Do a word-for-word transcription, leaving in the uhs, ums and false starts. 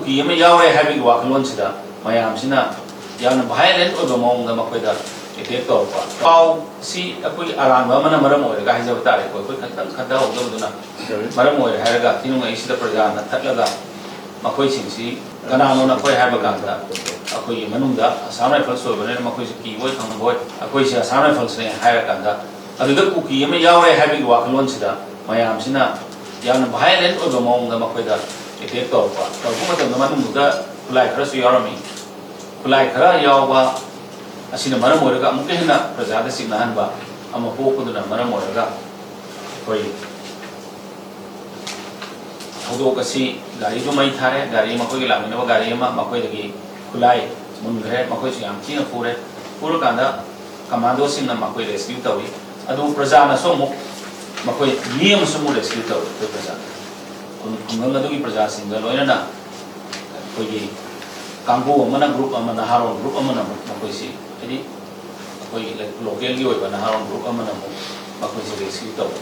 ꯀꯤ ꯑꯃ ꯌꯥꯎꯔꯦ ꯍꯥꯏꯕꯒꯤ ꯋꯥꯈꯜꯂꯣꯟꯁꯤꯗ ꯃꯌꯥꯝꯁꯤꯅ ꯌꯥꯝꯅ violent ꯑꯣꯏꯕ ꯃꯑꯣꯡꯗ ꯃꯈꯣꯏꯗ attack ꯇꯧꯔꯛꯄ꯫ ꯄꯥꯎꯁꯤ ꯑꯩꯈꯣꯏ ꯑꯔꯥꯟꯕ ꯑꯃꯅ ꯃꯔꯝ ꯑꯣꯏꯔꯒ ꯍꯥꯏꯖꯕ ꯇꯥꯔꯦꯀꯣ, ꯑꯩꯈꯣꯏ ꯈꯛꯇꯪ ꯈꯟꯊꯍꯧꯗꯕꯗꯨꯅ ꯃꯔꯝ ꯑꯣꯏꯔꯦ ꯍꯥꯏꯔꯒ ꯊꯤꯅꯨꯡꯉꯩꯁꯤꯗ ꯄ꯭ꯔꯖꯥꯅ ꯊꯠꯂꯒ ꯃꯈꯣꯏꯁꯤꯡꯁꯤ ꯀꯅꯥꯅꯣꯅ ꯑꯩꯈꯣꯏ ꯍꯥꯏꯕ ꯀꯥꯟꯗ ꯑꯩꯈꯣꯏꯒꯤ ꯃꯅꯨꯡꯗ Assam Rifles ꯑꯣꯏꯕꯅꯤꯅ ꯃꯈꯣꯏꯁꯦ ꯀꯤꯕꯣꯏ ꯈꯪꯕꯣꯏ ꯑꯩꯈꯣꯏꯁꯦ Assam Riflesꯅꯦ ꯍꯥꯏꯔꯀꯥꯟꯗ ꯑꯗꯨꯗ ꯀꯨꯀꯤ ꯑꯃ ꯌꯥꯎꯔꯦ ꯍꯥꯏꯕꯒꯤ ꯋꯥꯈꯜꯂꯣꯟꯁꯤꯗ ꯃꯌꯥꯝꯁꯤꯅ ꯌꯥꯝꯅ violent ꯑꯣꯏꯕ ꯃꯑꯣꯡꯗ ꯃꯈꯣꯏꯗ attack ꯇꯧꯔꯛꯄ꯫ ꯇꯧꯔꯛꯄ ꯃꯇꯝꯗ ꯃꯅꯨꯡꯗꯨꯗ ꯈꯨꯠꯂꯥꯏ ꯈꯔꯁꯨ ꯌꯥꯎꯔꯝꯃꯤ꯫ ꯈꯨꯠꯂꯥꯏ ꯈꯔ ꯌꯥꯎꯕ ꯑꯁꯤꯅ ꯃꯔꯝ ꯑꯣꯏꯔꯒ ꯑꯃꯨꯛꯀ ꯍꯦꯟꯅ ꯄ꯭ꯔꯖꯥꯗ ꯆꯤꯛꯅꯍꯟꯕ ꯑꯃ ꯄꯣꯛꯄꯗꯨꯅ ꯃꯔꯝ ꯑꯣꯏꯔꯒ ꯑꯩꯈꯣꯏ ꯊꯧꯗꯣꯛ ꯑꯁꯤ ꯒꯥꯔꯤꯗꯨ ꯃꯩ ꯊꯥꯔꯦ꯫ ꯒꯥꯔꯤ, ꯃꯈꯣꯏꯒꯤ ꯂꯥꯛꯃꯤꯟꯅꯕ ꯒꯥꯔꯤ ꯑꯃ ꯃꯈꯣꯏꯗꯒꯤ ꯈꯨꯠꯂꯥꯏ ꯃꯨꯟꯈ꯭ꯔꯦ꯫ ꯃꯈꯣꯏꯁꯨ ꯌꯥꯝ ꯊꯤꯅ ꯐꯨꯔꯦ꯫ ꯐꯨꯔꯀꯥꯟꯗ commandoꯁꯤꯡꯅ ꯃꯈꯣꯏ rescue ꯇꯧꯏ꯫ ꯑꯗꯨ ꯄ꯭ꯔꯖꯥꯅꯁꯨ ꯑꯃꯨꯛ ꯃꯈꯣꯏ ꯃꯤ ꯑꯃꯁꯨ ꯑꯃꯨꯛ rescue ꯇꯧꯏ꯫ ꯑꯩꯈꯣꯏ ꯄ꯭ꯔꯖꯥ, ꯈꯨꯡꯒꯪ ꯑꯗꯨꯒꯤ ꯄ꯭ꯔꯖꯥꯁꯤꯡꯒ ꯂꯣꯏꯅꯅ ꯑꯩꯈꯣꯏꯒꯤ ꯀꯥꯡꯕꯨ ꯑꯃꯅ, group ꯑꯃ, ꯅꯍꯥꯔꯣꯜ group ꯑꯃꯅ ꯑꯃꯨꯛ ꯃꯈꯣꯏꯁꯤ, ꯍꯥꯏꯗꯤ ꯑꯩꯈꯣꯏꯒꯤ localꯒꯤ ꯑꯣꯏꯕ ꯅꯍꯥꯔꯣꯜ group ꯑꯃꯅ ꯑꯃꯨꯛ ꯃꯈꯣꯏꯁꯤ rescue ꯇꯧꯏ꯫